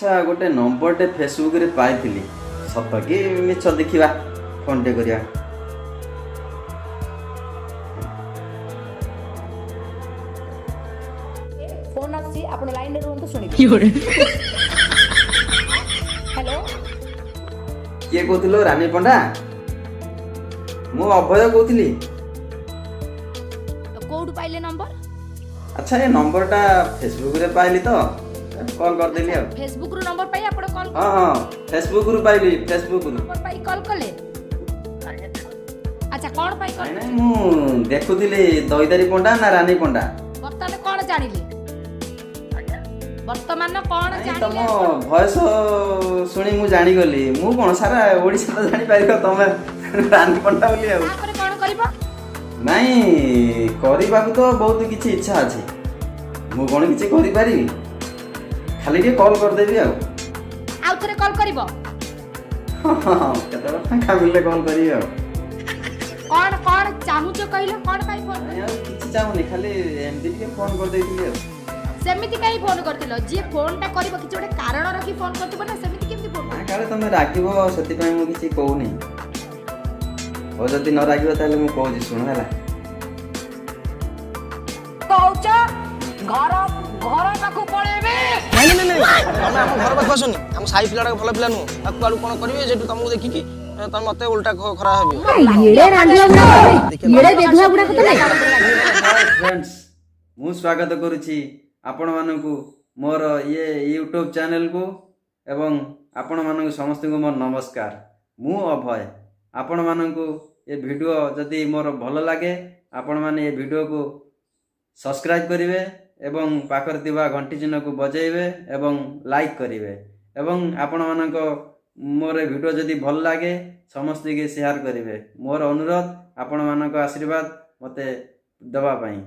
ଆଚ୍ଛା, ଗୋଟେ ନମ୍ବରଟେ ଫେସବୁକରେ ପାଇଥିଲି, ସତ କି ମିଛ ଦେଖିବା, ଫୋନଟେ କରିବା। ଫୋନ୍ ଆସୁଛି, ଆପଣ ଲାଇନରେ ରୁହନ୍ତୁ, ଶୁଣିବେ। ହ୍ୟାଲୋ। କିଏ କହୁଥିଲ? ରାନୀ ପଣ୍ଡା? ମୁଁ ଅଭୟ କହୁଥିଲି। କୋଉଠୁ ପାଇଲେ ନମ୍ବର? ଆଚ୍ଛା, ଏ ନମ୍ବରଟା ଫେସବୁକରେ ପାଇଲି ତ କଲ୍ କରିଦେଲି ଆଉ। ଫେସବୁକରୁ ନମ୍ବର ପାଇ ଆପଣ କଲ୍? ହଁ, ଫେସବୁକରୁ ପାଇଲି, ଫେସବୁକରୁ। ନମ୍ବର ପାଇ କଲ୍ କଲେ? ଆଚ୍ଛା, କ'ଣ ପାଇଁ କଲ୍? ନାଇଁ ନାଇଁ, ମୁଁ ଦେଖୁଥିଲି ଦଇଦାରୀ ପଣ୍ଡା ନା ରାନୀ ପଣ୍ଡା। ବର୍ତ୍ତମାନ କ'ଣ ଜାଣିଲେ? ବର୍ତ୍ତମାନ କ'ଣ ନାଇଁ, ତମ ଜାଣିଲେ? ଭଏସ ଶୁଣି ମୁଁ ଜାଣିଗଲି। ମୁଁ କ'ଣ ସାରା ଓଡ଼ିଶା ତ ଜାଣିପାରିବ ତମେ ରାନୀ ପଣ୍ଡା ବୋଲି ଆଉ। ତାପରେ କ'ଣ କରିବ? ନାଇଁ, କରିବାକୁ ତ ବହୁତ କିଛି ଇଚ୍ଛା ଅଛି। ମୁଁ କ'ଣ କିଛି କରିପାରିବି? ଖାଲି ଟିକେ କଲ୍ କରିଦେବି ଆଉ। ଆଉ ଥରେ କଲ୍ କରିବ? ହଁ, କେତେବେଳେ ଫାଙ୍କା ମିଳିଲେ କଲ୍ କରିବି ଆଉ। କ'ଣ କ'ଣ ଚାହୁଁଛ କହିଲ? କ'ଣ ପାଇଁ ଫୋନ୍? ନାଇଁ, ଆଉ କିଛି ଚାହୁଁନି, ଖାଲି ଏମିତି ଟିକେ ଫୋନ୍ କରିଦେଇଥିଲି ଆଉ। ସେମିତି କାହିଁ ଫୋନ୍ କରିଥିଲ? ଯିଏ ଫୋନ୍ଟା କରିବ କିଛି ଗୋଟେ କାରଣ ରଖି ଫୋନ୍ କରିଥିବ ନା, ସେମିତି କେମିତି ଫୋନ୍? ନା, କାଳେ ତମେ ରାଗିବ, ସେଥିପାଇଁ ମୁଁ କିଛି କହୁନି। ହଉ, ଯଦି ନ ରାଗିବ ତାହେଲେ ମୁଁ କହୁଛି, ଶୁଣ ହେଲା। କହୁଛ ଘର ଘର ପାଖକୁ ପଳେଇବେ। ନାଇଁ ନାଇଁ ନାଇଁ, ତମେ ଆମ ଘର ପାଖକୁ ଆସନି। ଆମ ସାହି ପିଲାଟା ଭଲ ପିଲା ନୁହଁ। ଆଉ କୁଆଡୁ କଣ କରିବେ, ସେଠୁ ତମକୁ ଦେଖିକି ତମେ ମତେ ଓଲଟା ଖରାପ ଭାବିବ। ଏଡେ ରାଣ୍ଡୁଆ ଗୁଡାକ, ଏଡେ ବେଧୁଆ ଗୁଡାକ ତ ନାଇଁ। ଫ୍ରେଣ୍ଡସ୍, ମୁଁ ସ୍ୱାଗତ କରୁଛି ଆପଣମାନଙ୍କୁ ମୋର ଇଏ ୟୁଟ୍ୟୁବ୍ ଚ୍ୟାନେଲକୁ ଏବଂ ଆପଣମାନଙ୍କୁ ସମସ୍ତଙ୍କୁ ମୋର ନମସ୍କାର। ମୁଁ ଅଭୟ। ଆପଣମାନଙ୍କୁ ଏ ଭିଡ଼ିଓ ଯଦି ମୋର ଭଲ ଲାଗେ, ଆପଣମାନେ ଏ ଭିଡ଼ିଓକୁ ସବସ୍କ୍ରାଇବ୍ କରିବେ ଏବଂ ପାଖରେ ଥିବା ଘଣ୍ଟି ଚିହ୍ନକୁ ବଜାଇବେ ଏବଂ ଲାଇକ୍ କରିବେ ଏବଂ ଆପଣମାନଙ୍କ ମୋର ଏ ଭିଡ଼ିଓ ଯଦି ଭଲ ଲାଗେ, ସମସ୍ତଙ୍କୁ ସେୟାର କରିବେ। ମୋର ଅନୁରୋଧ, ଆପଣମାନଙ୍କ ଆଶୀର୍ବାଦ ମୋତେ ଦେବା ପାଇଁ।